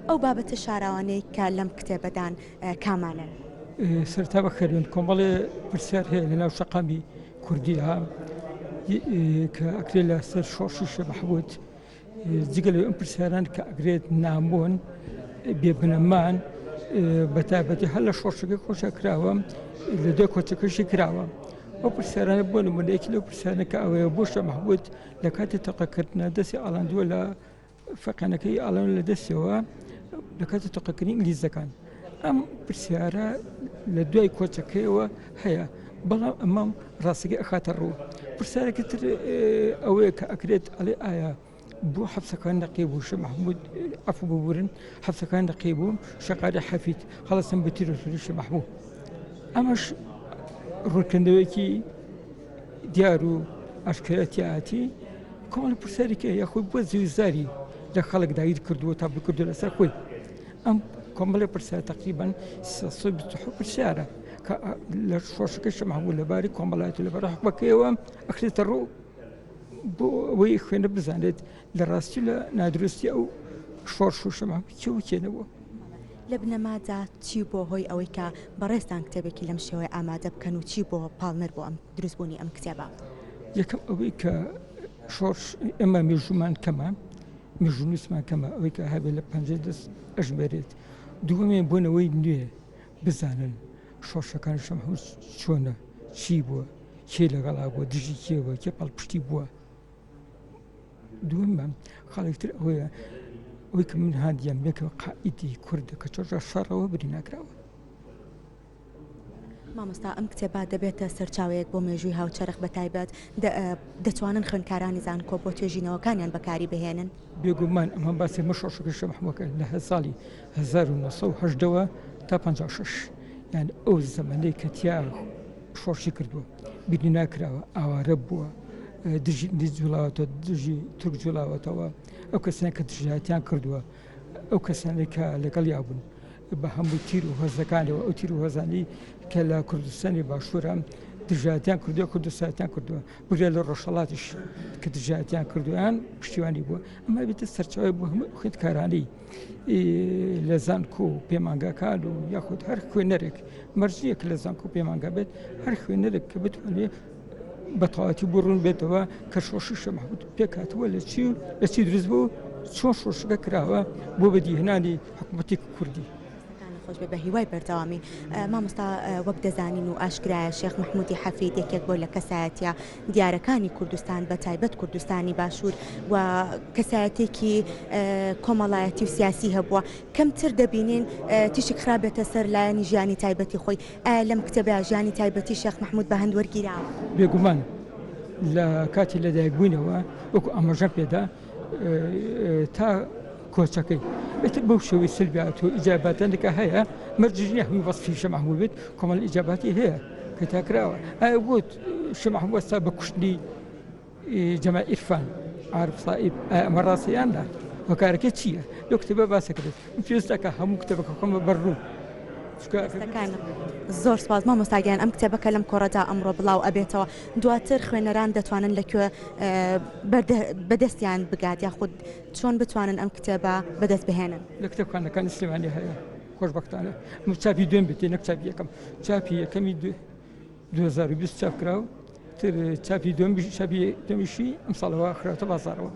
ئەو بابەتە شاراوانەی کە لەم کتێبەدان کامانەن؟ سەرەتا بەخێربێن. کۆمەڵێ پرسیار هەیە لەناو شەقامی کوردیدا کە ئەکرێت لە سەر شۆڕشی شێخ مەحموود جگە لەوەی ئەم پرسیاران کە ئەگرێت نامۆن بێ بنەمان بە تایبەتی هەر لە شۆڕشەکەی خۆشە کراوە لە دوای کۆچەکەشی کراوە ئەو پرسیارانە بۆ نمونە یەکی لەو پرسیارانە کە ئەوەیە بۆ شێخ مەحموود لە کاتی تەقەکردنە دەستی ئاڵاندووە لە فەقێنەکەی ئاڵان لە دەستەوە لە کاتی تەقەکردنی ئینگلیزەکان ئەم پرسیارە لە دوای کۆچەکەیەوە هەیە بەڵام ئەمە ڕاستەکەی ئەخاتە ڕوو پرسیارێکی تر ئەوەیە کە ئەکرێت ئەڵێ ئایا بۆ حەبسەکان نەقی بوو شە مححمود عفو ببورن حەبسەکان نەقی بوو شەقاری حەفیت هەڵسن بە تیرۆسوری شە محبوو ئەمەش ڕوونکردنەوەیەکی دیار و ئاشکرا تیاتی کۆمەڵی پرسیارێکی هەیە خۆی بۆ زیوزاری لە خەڵک داگیر کردووە تا بکردو لەسەر خۆی ئەم کۆمەڵی پرسیار تقریبان 327 پرسیارە کە لە شۆڕشەکەی شێخ مەحموود لەبارەی کۆمەڵایەتی لەبارەی حکومەکەیەوە ئەخرێتە ڕوو بۆ ئەوەی خوێنەر بزانێت لە ڕاستی لە نادروستی ئەو شۆڕش و شێخ مەحموود کێ و کێ نەبووە. لە بنەمادا چی بووە هۆی ئەوەی کە بەڕێزتان کتێبێکی لەم شێوەیە ئامادە بکەن و چی بووە پاڵنەر بۆ ئەم دروستبوونی ئەم کتێبە؟ یەکەم ئەوەی کە شۆڕش ئێمە مێژوومان کەمە، مێژوونووسمان کەمە، ئەوەی کە هەبێت لە پەنجەی دەست ئەژمێرێت. دووەمیان بۆ نەوەی نوێ بزانن شۆڕشەکانی شێخ مەحموود چۆنە، چی بووە، کێ لەگەڵا بووە، دژی کێ بووە، کێ پاڵپشتی بووە. دووەم خاڵێک تر ئەوەیە ئەوەی کە من هاندیان یەکەم قائیدی کوردە کە چۆشە شەڕەوە بری ناکراوە. مامۆستا ئەم کتێبە دەبێتە سەرچاوەیەک بۆ مێژووی هاوچەرخ بە تایبەت دەتوانن خوێندکارانی زانکۆ بۆ توێژینەوەکانیان بەکاری بهێنن؟ بێگومان ئەمە باسی مە شۆڕشەکەی شێخ مەحموودەکە لە ساڵی 1970 ەوە تا 56 یان ئەو زەمەنەی کە تیا شۆڕشی کردووە بیری ناکراوە ئاوارە بووە دژی ئینگلیز جوڵاوەتەوە دژی تورک جوڵاوەتەوە ئەو کەسانە کە دژایەتیان کردووە ئەو کەسانەی کە لەگەڵیا بوون بە هەموو تیر و هۆزەکانەوە ئەو تیر و هۆزانەی کە لە کوردستانی باشوورە دژایەتیان کردووە کوردستاتیان کردووە بگرە لە ڕۆژهەڵاتیش کە دژایەتیان کردویان پشتیوانی بووە ئەمە بێتە سەرچاوی بۆ هەموو خوێندکارانی لە زانکۆ و پەیمانگاکان و یاخود هەر خوێنەرێک مەرجیەک لە زانکۆ پەیمانگا بێت هەر خوێنەرێک کە بتوانێت بە تەواوەتی بۆ ڕوون بێتەوە کە شۆڕشی شێخ مەحموود پێکهاتووە لە چی و لە چی دروست بوو چۆن شۆڕشەکە کراوە بۆ بەدیهێنانی حکوومەتێکی کوردی. خۆش بێ بە هیوای بەردەوامی مامۆستا وەک دەزانین و ئاشکرایە شێخ مەحموودی حەفید یەکێک بووە لە کەسایەتیە دیارەکانی کوردستان بە تایبەت کوردستانی باشوور و کەسایەتێکی کۆمەڵایەتی و سیاسی هەبووە کەمتر دەبینین تیشک خرابێتە سەر لایەنی ژیانی تایبەتی خۆی ئایا لەم کتێبە ژیانی تایبەتی شێخ مەحمود بە هەند وەرگیراوە؟ بێگومان لە کاتی لەدایکبوونەوە وەکو ئاماژەم پێدا تا کۆچەکەی ئیتر بەو شێوەی سلبیات و ئیجاباتانێکە هەیە مەرجیش نییە هەمووی وەسفی شێخ مەحمود بێت کۆمەڵ ئیجاباتی هەیە کە تا کراوە ئایا بۆت شێخ مەحمود وەستا بە کوشتنی جەمال عیرفان عارف سائیب ئایا ئەمە ڕاستە یان نا هۆکارەکەی چییە لەو کتێبە باس دەکرێت من پێویست دەکات هەموو کتێبەکە بخەمە بەر ڕوو چونکە دەستەکانت زۆر سپاس مامۆستا گیان ئەم کتێبە کە لەم کۆڕەدا ئەمڕۆ بڵاو ئەبێتەوە دواتر خوێنەران دەتوانن لە کوێ بەدەستیان بگات یاخود چۆن بتوانن ئەم کتێبە بەدەست بهێنن؟ لە کتێبخانەکانی سلێمانی هەیە خۆشبەختانە من چاپی دوێم بێتێ نەک چاپی یەکەم چاپی یەکەمی 2020 چاپ کرا و تر چاپی دوێم چاپی دوێمیشی ئەمساڵەوە خراوەتە بازاڕەوە.